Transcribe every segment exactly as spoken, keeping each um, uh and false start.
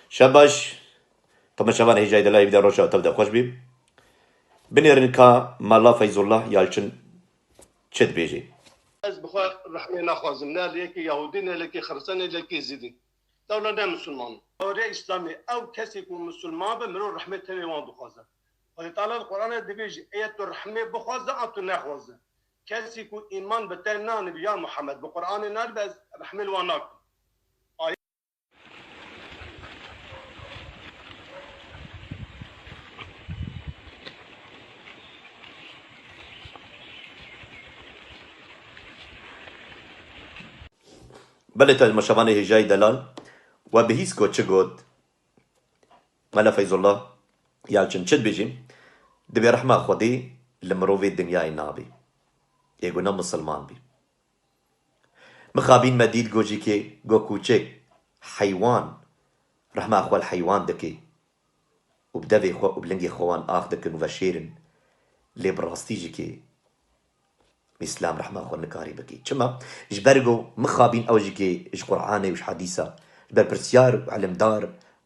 Şebaş, temaşevan hêjayî delal, vîdeo roşa tev de xweş bî. Binêrin ka Mela Feyzullah Yalçin çi dibêjê. Ez bi xwe rehmê naxwazim. Ne li yekî Yahûdî, ne li yekî Xiristî, ne li yekî Zîdî. Tewla ne Misilman. Teoriya Îslamê, ew kesê ku Misilman be, mirov rehmê tenê wan dixwaze. Xwedê Teala li Qur'anê dibêje, eya tu rehmê bixwaze an tu nexwaze. Kesê ku îman bi te nanîbe ya Muhammed, bi Qur'anê nanîbe, ez rehmê li wan nakim. Belê, temaşevanê hêjayî delal, we bihîst ku çi got? Mela Feyzullah Yalçin çi dibêjî? Dibê rehma Xwedê li mirovê dinyayê nabê. Ê ku ne misilman bî. Mixabîn me dît, got jî kê, got kûçek, heywan, rehma xwe li heywan dike û bi devê xwe û bi lingê xwe wan ax dikin û veşêr in. Lê bi rastî jî kê, Îslam rehma xwe nikarî bikî. Çima? Ji ber ku mixabîn ew jî kê ji Qur'anê û ji hedîsa, ji berpirsiyar û ilimdar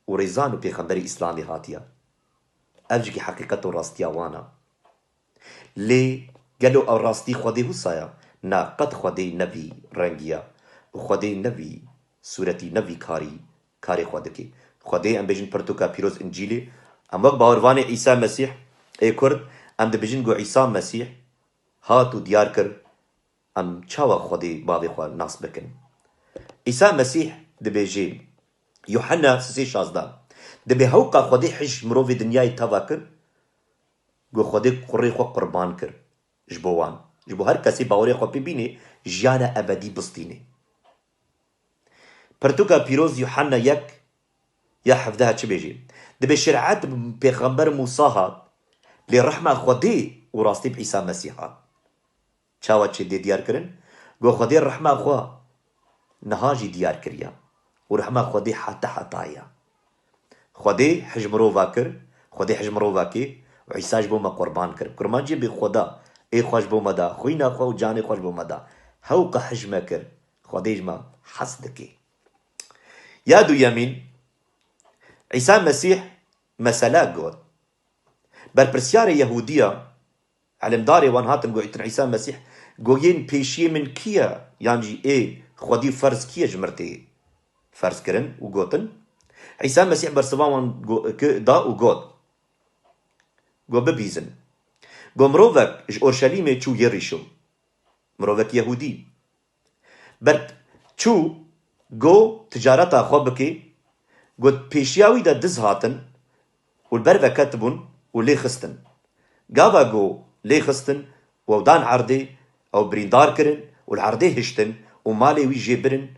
û rêzan û pêxemberê Îslamê hatiye. Ev jî kê heqîqet û rastiya wan e. Lê gelo ew rastî Xwedê wisa ye? Na, qet Xwedê ne vî rengî ye û Xwedê ne vî sûretî, ne vî karî karê xwe dike. Xwedê, em bêjin, pirtûka pîroz Încîlê, em wek bawervanê Îsa Mesîh ê Kurd, em dibêjin ku Îsa Mesîh hat û diyar kir, em çawa Xwedê bavê xwe nas bikin? Îsa Mesîh dibêje, Yuhanna sisê şazdeh, dibê hewqa Xwedê hij mirovê dinyayê teva kir, ku Xwedê kurê xwe qurban kir ji bo wan, ji bo her kesê bawerê xwe pê bînê, jiyana ebedî bistînê. Pirtûka pîroz Yuhanna yek ya hevdeh çi bêjî? Dibê şerîet bi pêxember Mûsa hat, lê rehma Xwedê û rastî bi Îsa Mesîh hat. Çawa çê dê diyar kirin? Go Xwedê rehma xwe niha jî diyar kiriye û rehma Xwedê heta heta ye. Xwedê hij mirova kir, Xwedê hij mirova kê û Îsa ji bo me qurban kir. Kurmancî bê Xweda, ê xwe ji bo me da, xwîna xwe û canê xwe ji bo me da. Hewqa hij me kir, Xwedê ji me hez dike. Ya duyemîn, Îsa Mesîh mesela got. Berpirsyarê Yehûdiya, ilimdarê wan hatin gotin Îsa Mesîh, go yên pêşiyê min kî ye? Yan jî ê xwedî û ferz kî ye ji mir tê ferz kirin û gotin? Îsa Mesîh bersiva wan go-, ki-, da û got, go bibîzin. Go mirovek ji Orşelîmê çû yê rîşo. Mirovek Yehûdî. Ber çû go ticareta xwe bikê, got pêşiya wî de diz hatin û li ber ve ketibûn û lê xistin. Gava go lê xistin û ew dan erdê, ew birîndar kirin û li erdê hiştin û malê wî jê birin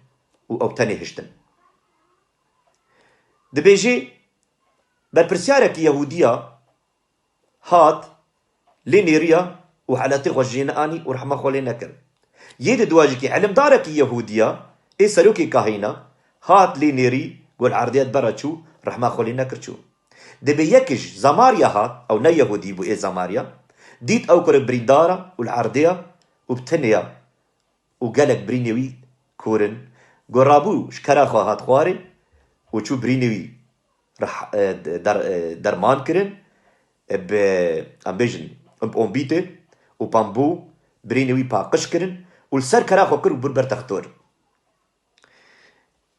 û ew tenê hiştin. Dibêjê, berpirsiyarek Yehûdiya hat, lê nêriya û heletê xwe jê neanî û rehma xwe lê nekir. Yê di duwa jikî ilimdarekî Yehûdiya, ê serokê kahîna, hat lê nêrî, go li erdê ya di bera çû, rehma xwe lê nekir çû. Dibê yek ji Zamariya hat, ew ne Yehûdî bû, ê Zamariya, dît ew kurê birîndar e û li erdê ya û bi tenê ya û gelek birînê wî kor in. Go rabû ji kera xwe hat xwarê û çû birînê wî reh-, e, der-, e, derman kirin, e, bi, em bêjin, bi ombîtê û pambû birînê wî paqij kirin û li ser kera xwe kir û bir ber textor.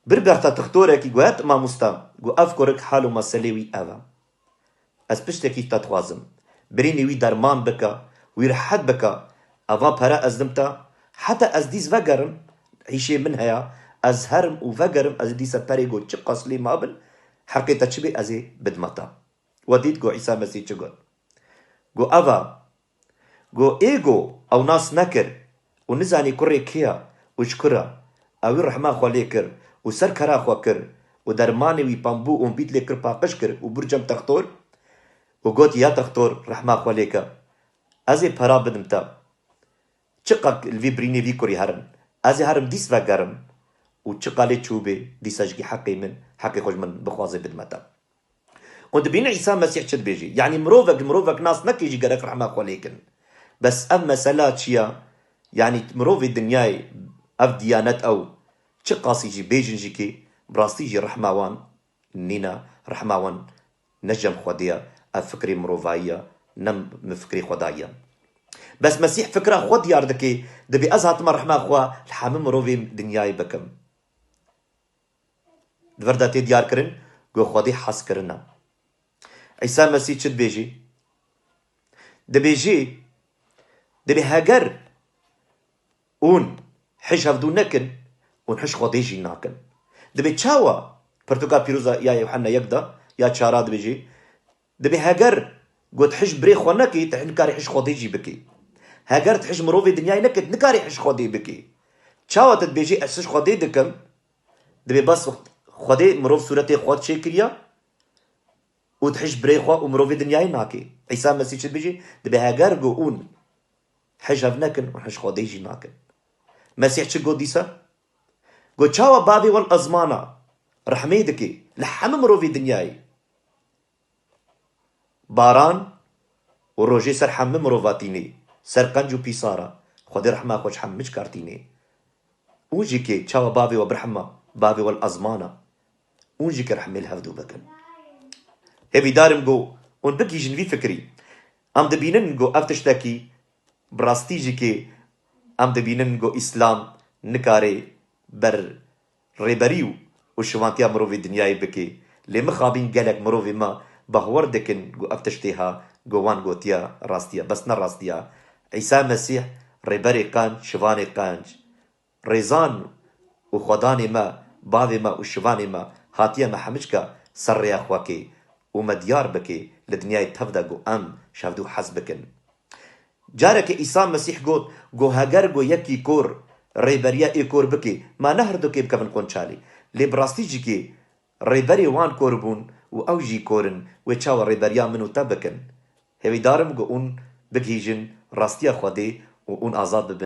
Bir ber textorekî go, "Mamosta," go, "ev kurik hal û meselê wî ev e. Ez piştekî te dixwazim. Birînê wî derman bike, wî rehet bike. Eva pere ez dim te. Heta ez dîs vegerim, îşê min heye. Ez herim û vegerim, ez ê dîsa perê go çiqas lê mabin, heqê te çi bê ez ê bidime te." We dît go Îsa Mesîh çi got? Go, "Eva," go, "ê go ew nas nekir û nizanî kurê kê ye û ji kur e, ewî rehma xwe lê kir û ser kera xwe kir û dermanê wî pambû û ombît lê kir, paqij kir û bir cem textor û got, 'Ya textor, rehma xwe lê ke. Ez ê pera bidim te. Çiqa li vî birînê vî kurî herin, ez ê herim dîs vegerim û çiqa lê çûbê, dîsa jikî heqê min, heqê xwe ji min bixwaze bidime te.'" Û dibîne Îsa Mesîh çi dibêjî? Yanî mirovek, mirovek nas nekê jî gerek rehma xwe lê kin. Bes ev mesela çi ya? Yanî mirovê dinyayê, ev diyanet ew çi qasî jî bêjin jî kê, bi rastî jî rehma wan nîne, rehma wan ne cem Xwedê ye, ev fikrê mirovayî ye, ne mi fikrê Xwedayî ye. Bes Mesîh fikra xwe diyar dike, dibê ez hatime rehma xwe li hemû mirovên dinyayê bikim. Di vir de tê diyarkirin ku Xwedê hez kirine. Îsa Mesîh çi dibêjî? Dibêjî, dibê heger hûn hij hevdû nekin, hûn hij Xwedê jî nakin. Dibê çawa? Pirtûka pîroza ya Yewhenna yek de, ya çara dibêjî, dibê heger got hij birê xwe nekî, tu nikarî hij Xwedê jî bikî. Heger tu hij mirovê dinyayê nekî, tu nikarî hij Xwedê bikî. Çawa tu dibêjî ez hij Xwedê dikim? Dibê bes Xwedê mirov sûretê xwe çêkiriye û tu hij birê xwe û mirovê dinyayê nakê. Îsa Mesîh çi dibêjî? Dibê heger got hûn hij hev nekin, hûn hij Xwedê jî nakin. Mesîh çi got dîsa? Got çawa bavê we li ezmana rehmê dike li hemû mirovê dinyayê. Baran û rojê ser hemû mirova tînê, ser qenc û pîsara, Xwedê rehma xwe ji hemû çikar tînê. Û jî kê çawa bavê we birehma, bavê we li ezmana. Û jî kê rehmê li hevdû bikin. Hêvîdar im ku hûn bigihîjin vî fikrî. Em dibînin ku ev tiştekî bi rastî jî kê em dibînin ku Îslam nikare ber rêberî û, û şivantiya mirovê dinyayê bike. Lê mixabîn gelek mirovê me bahwer dikin ku ev tiştê ha ku wan gotiya rastiya. Bes ne rastiya. Îsa Mesîh rêberê qenc, şivanê qenc, rêzan û xwedanê me, bavê me û şivanê me hatiye me hemiçka ser rêya xwe kê û me diyar bike li dinyayê tev de ku em ji hevdû hez bikin. Carekê Îsa Mesîh got, got, heger got yekî kor rêberiya ê kor bike, ma ne herdukê bikevin qonçalê. Lê bi rastî jî kê rêberê wan kor bûn û ew jî kor in, wê çawa rêberiya min û te bikin? Hêvîdar im got hûn bigihîjin rastiya Xwedê û hûn azad bibin.